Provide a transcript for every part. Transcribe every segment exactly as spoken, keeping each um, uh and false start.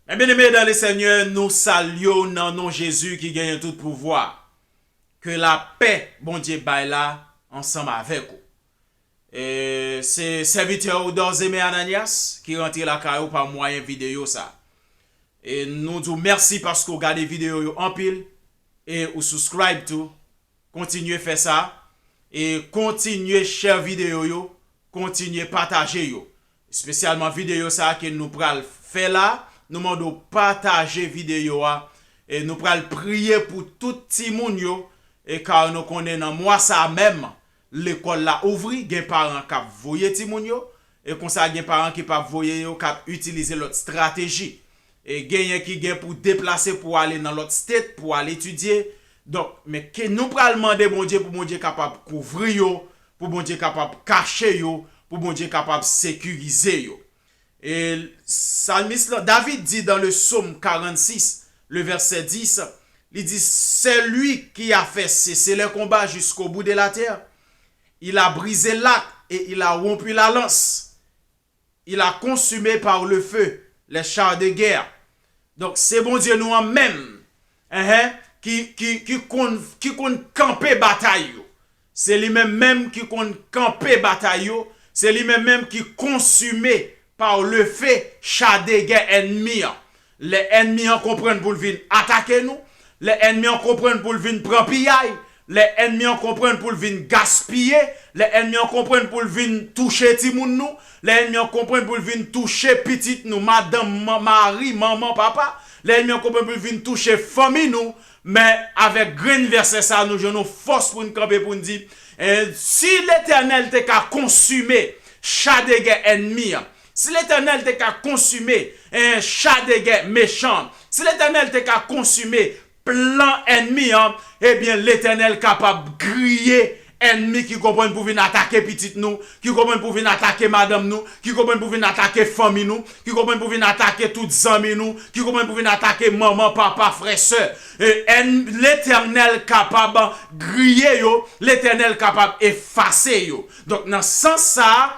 Mes bien-aimés dans le Seigneur, nou salye w nan non Jezi ki genyen tout pouvwa. Ke lapè Bondye bay la ansanm avèk ou. E se sèvitè ou Dozeme Ananias ki rantre lakay ou pa mwayen videyo sa. E nou di w mèsi paske w gade videyo yo anpil e ou subscribe tou. Kontinye fè sa e kontinye share videyo yo, kontinye pataje yo. Espesyalman videyo sa ke nou pral fè la, nou mande w pataje videyo a. E nou pral priye pou tout timoun yo, e ka nou konnen nan mwa sa menm, lekòl la ouvri, gen paran k ap voye timoun yo, e konsa gen paran ki p ap voye yo, k ap itilize lòt estrateji. E genyen ki gen pou deplase pou ale nan lòt state, pou al etidye. Donk, men ke nou pral mande Bondye pou Bondye kapab kouvri yo, pou Bondye kapab kache yo, pou Bondye kapab sekirize yo. E salmis lan, David di dans le psaume quarante-six, le verset dix, li di, c'est lui qui a fait cesser les combats jusqu'au bout de la terre. Il a brisé l'arc et il a rompu la lance. Il a consumé par le feu les chars de guerre. Donk, se Bondye nou an menm, enhen, ki, ki, ki konn, ki konn kanpe batay yo. Se li menm menm ki konn kanpe batay yo. Se li menm menm ki konsime par le feu cha de gè ènmi an. Lè ènmi an konprann pou l vin atake nou, lè ènmi an konprann pou l vin pran piyay, lè ènmi an konprann pou l vin gaspiye, lè ènmi an konprann pou l vin touche timoun nou, lè ènmi an konprann pou l vin touche pitit nou, madanm, ma-, mari, manman, papa, lè ènmi an konprann pou l vin touche fanmi nou, men avèk grenn vèsè sa, nou jwenn yon fòs pou n kanpe pou n di, eh, si Letènèl te ka konsime cha de gè ènmi an, si Letènèl te ka konsime, eh, cha de gè mechan an, si Letènèl te ka konsime plan ènmi an, ebyen, Letènèl kapab griye ènmi ki konprann pou vin atake pitit nou, ki konprann pou vin atake madanm nou, ki konprann pou vin atake fanmi nou, ki konprann pou vin atake tout zanmi nou, ki konprann pou vin atake manman, papa, frè, sè. E èn-, Letènèl kapab griye yo, Letènèl kapab efase yo. Donk, nan sans sa a,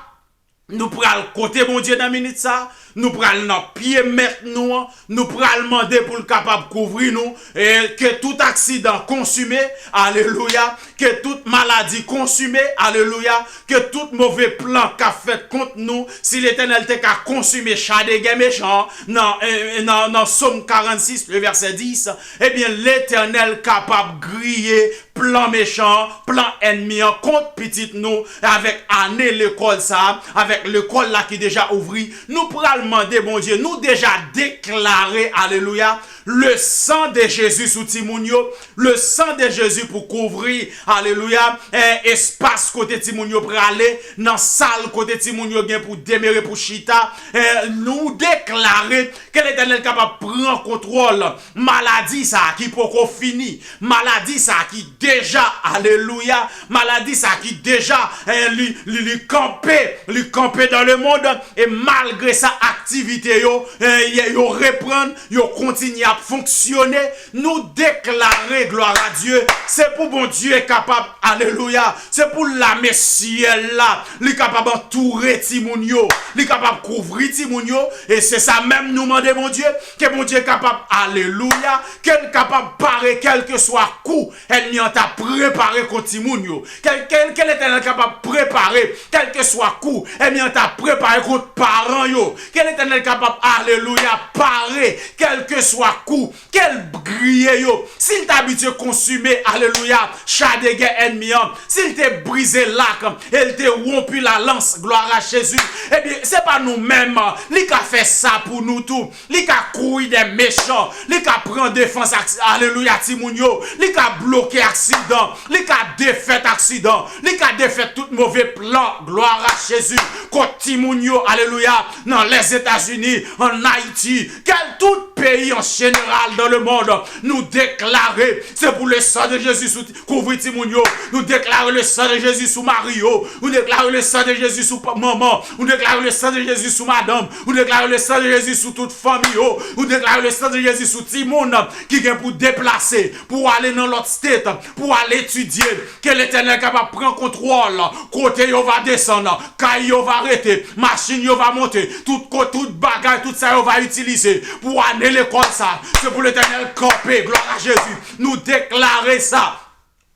nou pral kote Bondye nan minit sa, nou pral nan pye mèt nou an, nou pral mande pou l kapab kouvri nou, e ke tout aksidan konsime, alelouya, ke tout maladi konsime, alelouya, ke tout move plan k ap fèt kont nou, si Letènèl te ka konsime cha de gè mechan an, nan, e, nan, nan Sòm karannsis, le vèsè dis, ebyen, Letènèl kapab griye plan mechan an, plan ènmi an kont pitit nou, avèk ane lekòl sa a, avèk lekòl la ki deja ouvri, nou pral mande Bondye, nou deja deklare, alelouya, le sang de Jésus sou timoun yo, le sang de Jésus pou kouvri, alelouya, eh, espas kote timoun yo prale, nan sal kote timoun yo gen pou demere, pou chita, eh, nou deklare ke Letènèl kapab pran kontwòl maladi sa a ki poko fini, maladi sa a ki deja, alelouya, maladi sa a ki deja, eh, li, li, li kanpe, li kanpe dans le monde, e malgre sa, aktivite yo, eh, yo reprann, yo kontinye ap fonksyone, nou deklare, glwa a Dye, se pou Bondye kapab, alelouya, se pou lame syèl la, li kapab antoure timoun yo, li kapab kouvri timoun yo, e se sa menm nou mande Bondye, ke Bondye kapab, alelouya, ke l kapab pare kèlkeswa kou ènmi an ta prepare kont timoun yo. Ke, ke, ke Letènèl kapab prepare kèlkeswa kou ènmi an ta prepare kont paran yo. Ke Letènèl kapab, alelouya, pare kèlkeswa kou, ke l griye yo. Si l t abitye konsime, alelouya, cha de gè ènmi an, si l te brize lak, e l te wonpi lalans, glwa a Jezi, ebyen, se pa nou menm, li ka fè sa pou nou tou. Li ka kouri dèyè mechan. Li ka pran defans, ak, alelouya, timoun yo. Li ka bloke aksidan. Li ka defèt aksidan. Li ka defèt tout move plan, glwa a Jezi, kont timoun yo, alelouya, nan Lèzetazini, ann Ayiti. Kèl tout Surveillance générale dans le monde. Nou deklare, se pou le sang de Jésus sou, kouvri timoun yo. Nou deklare le sang de Jésus sou mari yo. Nou deklare le sang de Jésus sou pa- manman. Nou deklare le sang de Jésus sou madanm. Nou deklare le sang de Jésus sou tout fanmi yo. Nou deklare le sang de Jésus sou timoun ki gen pou deplase, pou ale nan lòt state, pou al etidye. Ke Letènèl kapab pran kontwòl kote yo va desann, kay yo va rete, machin yo va monte, tout ko-, tout bagay, tout sa yo va itilize pou ane lekòl sa. Se pou Letènèl kanpe, glwa a Jezi. Nou deklare sa.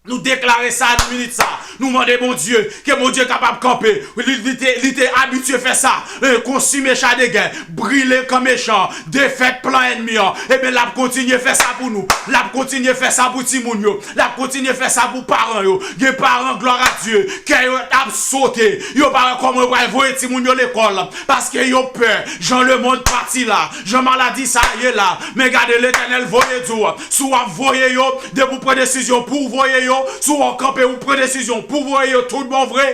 Nou deklare sa nan minit sa. Nou mande Bondye, ke Bondye kapab kanpe. Li, li te, li te abitye fè sa. Eh, konsime cha de gè, brile kan mechan, defèt plan ènmi an. Ebyen, l ap kontinye fè sa pou nou. L ap kontinye fè sa pou timoun yo. L ap kontinye fè sa pou paran yo. Gen paran, glwa a Dye, kè yo ap sote. Yo pa wè kòman yo pral voye timoun yo lekòl. Paske yo pè. Jan lemonn pati la. Jan maladi sa ye la. Men gade, Letènèl voye di w. Si w ap voye yo, depi w pran desizyon pou w voye yo, si w ap kanpe, ou pran desizyon pou w voye yo tout bon vre,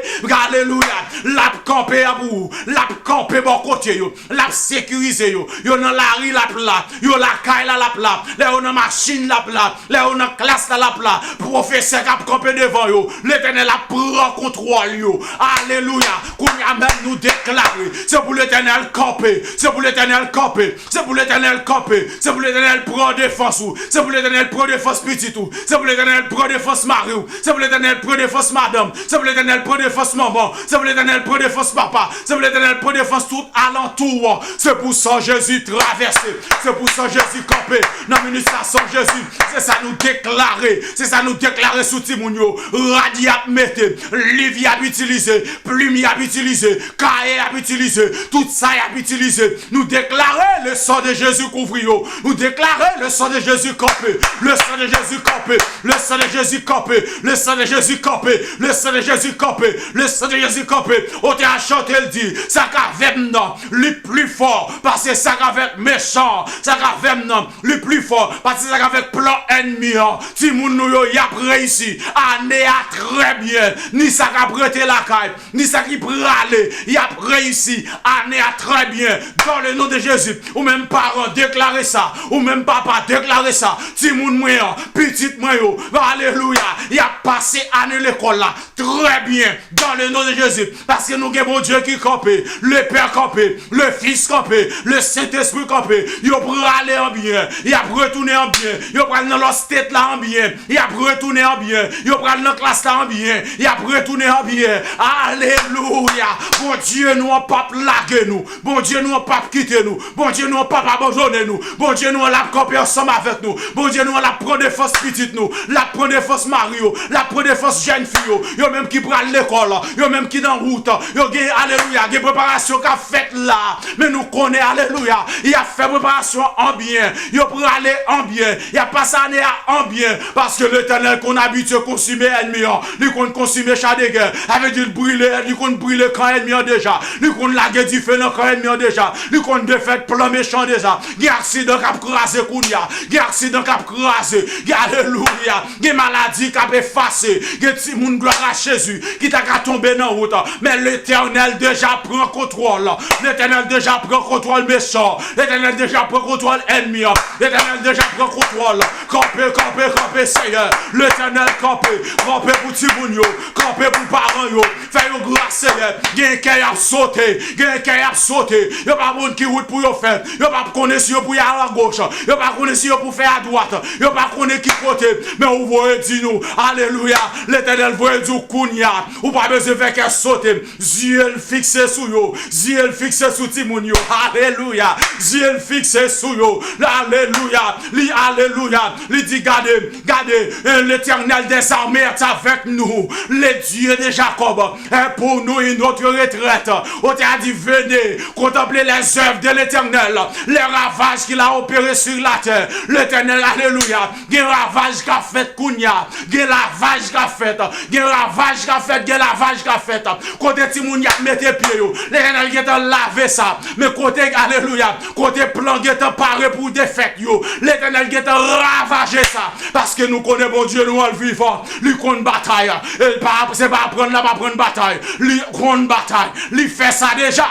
alelouya, l ap kanpe a pou ou, l ap kanpe bò kote yo, l ap sekirize yo, yo nan lari l ap la, yo lakay la l ap la, lè yo nan machin l ap la, lè yo nan klas la l ap la, pwofesè k ap kanpe devan yo, Letènèl ap pran kontwòl yo, alelouya, kounye a menm nou deklare, se pou Letènèl kanpe, se pou Letènèl kanpe, Se pou Letènèl kanpe. Se pou Letènèl pran defans ou. Se pou Letènèl pran defans pitit ou. Se pou Letènèl pran defans mari w. Se pou Letènèl pran defans madanm. Se pou Letènèl pran defans manman. Se pou Letènèl pran defans papa. Se pou Letènèl pran defans tout alantou w. Se pou san Jezi travèse. Se pou san Jezi kanpe. Nan minit sa, san Jezi. Se sa nou deklare. Se sa nou deklare sou timoun yo. Rad y ap mete. Liv y ap itilize. Plim y ap itilize. Kaye y ap itilize. Tout sa y ap itilize. Nou deklare le sang de Jésus kouvri yo. Nou deklare le sang de Jésus kanpe. Le sang de Jésus kanpe. Le sang de Jésus kanpe. Le sang de Jésus kanpe. Le sang de Jésus kanpe. Le sang de Jésus kanpe. Otè a chante l di, sa k avè m nan, li pli fò pase sa k avèk mechan. Sa k avè m nan, li pli fò pase sa k avèk plan ènmi an. Timoun nou yo, y ap reyisi ane a trè byen. Ni sa k ap rete lakay. Ni sa ki prale, y ap reyisi ane a trè byen. Dans le nom de Jésus. Ou menm paran, deklare sa. Ou menm papa, deklare sa. Timoun mwen an, pitit mwen yo, alelouya, y ap pase ane lekòl la trè byen. Dans le nom de Jésus. Paske nou gen Bondye ki kanpe. Le Pè kanpe. Le Fis kanpe. Le Sentespri kanpe. Yo prale an byen. Y ap retounen an byen. Yo pral nan lòt state la an byen. Y ap retounen an byen. Yo pral nan klas la an byen. Y ap retounen an byen. Alelouya. Bondye nou an p ap lage nou. Bondye nou an p ap kite nou. Bondye nou an p ap abandone nou. Bondye nou an l ap kanpe ansanm avèk nou. Bondye nou an l ap pran defans pitit nou. L ap pran defans mari yo. L ap pran defans jèn fi yo. Yo menm ki pral lekòl. Yo menm ki nan wout. Yo gen, alelouya, gen preparasyon k ap fèt la. Men nou konnen, alelouya, y ap fè preparasyon an byen. Yo prale an byen. Y ap pase ane a an byen. Paske Letènèl konn abitye konsime ènmi an. Li konn konsime cha de gè. Sa vle di l brile, li konn brile kan ènmi an deja. Li konn lage dife nan kan ènmi an deja. Li konn defèt plan mechan deja. Gen aksidan k ap kraze kounye a. Gen aksidan k ap kraze. Gen, alelouya. Gen maladi k ap efase. Gen timoun, glwa a Jezi, ki ta ka tonbe nan wout. Men Letènèl deja pran kontwòl. Letènèl deja pran kontwòl mechan. Letènèl deja pran kontwòl ènmi an. Letènèl deja pran kontwòl. Kanpe, kanpe, kanpe, Seyè. Letènèl kanpe. Kanpe pou timoun yo. Kanpe pou paran yo. Fè yo gras, Seyè. Gen kè y ap sote. Gen kè y ap sote. Yo pa konn ki wout pou yo fè. Yo pa konnen si yo pou y al agoch. Yo pa konnen si yo pou fè adwat. Yo pa konnen ki kote. Men ou voye di nou, alelouya, Letènèl voye di w kounye a. Ou pa bezwen fè kè sote. Zye l fikse sou yo. Zye l fikse sou timoun yo. Alelouya. Zye l fikse sou yo. Alelouya. Li, alelouya. Li di, gade, gade, eh, Letènèl dèzame est avèk nou. Le Dye de Jakòb est pour nous une autre retraite. Otè a di, venez, contempler les œuvres de l'Éternel, les ravages qu'il a opérés sur la terre. Letènèl, alelouya. Gen ravaj k ap fèt kounye a. Gen lavaj k ap fèt. Gen ravaj k ap fèt. Gen lavaj k ap fèt. Kote timoun y ap mete pye yo. Letènèl gentan lave sa. Men kote, alelouya, kote plan gentan pare pou defèt yo. Letènèl gentan ravaje sa. Paske nou konnen Bondye nou an l vivan. Li konn batay. E pa, se pa aprann l ap aprann batay. Li konn batay. Li fè sa deja.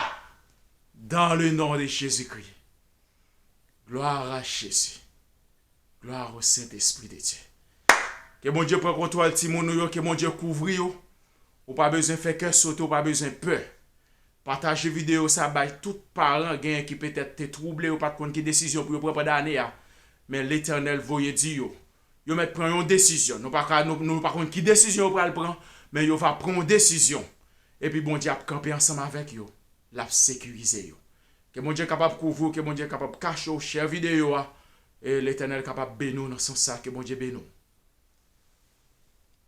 Dans le nom de Jésus-Christ. Gloire à Jésus. Gloire au Saint-Esprit de Dieu. Ke Bondye pran kontwòl timoun ou yo, ke Bondye kouvri yo. Ou pa bezwen fè kè sote, ou pa bezwen pè. Pataje videyo sa bay tout paran genyen ki petèt te twouble, yo pa t konn ki desizyon pou yo pran pandan ane a. Men Letènèl voye di yo. Yo mèt pran yon desizyon. Nou pa ka, nou, nou pa konn ki desizyon yo pral pran, men yo va pran yon desizyon. Epi Bondye ap kanpe ansanm avèk yo. L ap sekirize yo. Ke Bondye kapab kouvri w, ke Bondye kapab kache w, share videyo a. E Letènèl kapab beni w nan sans sa, ke Bondye beni w.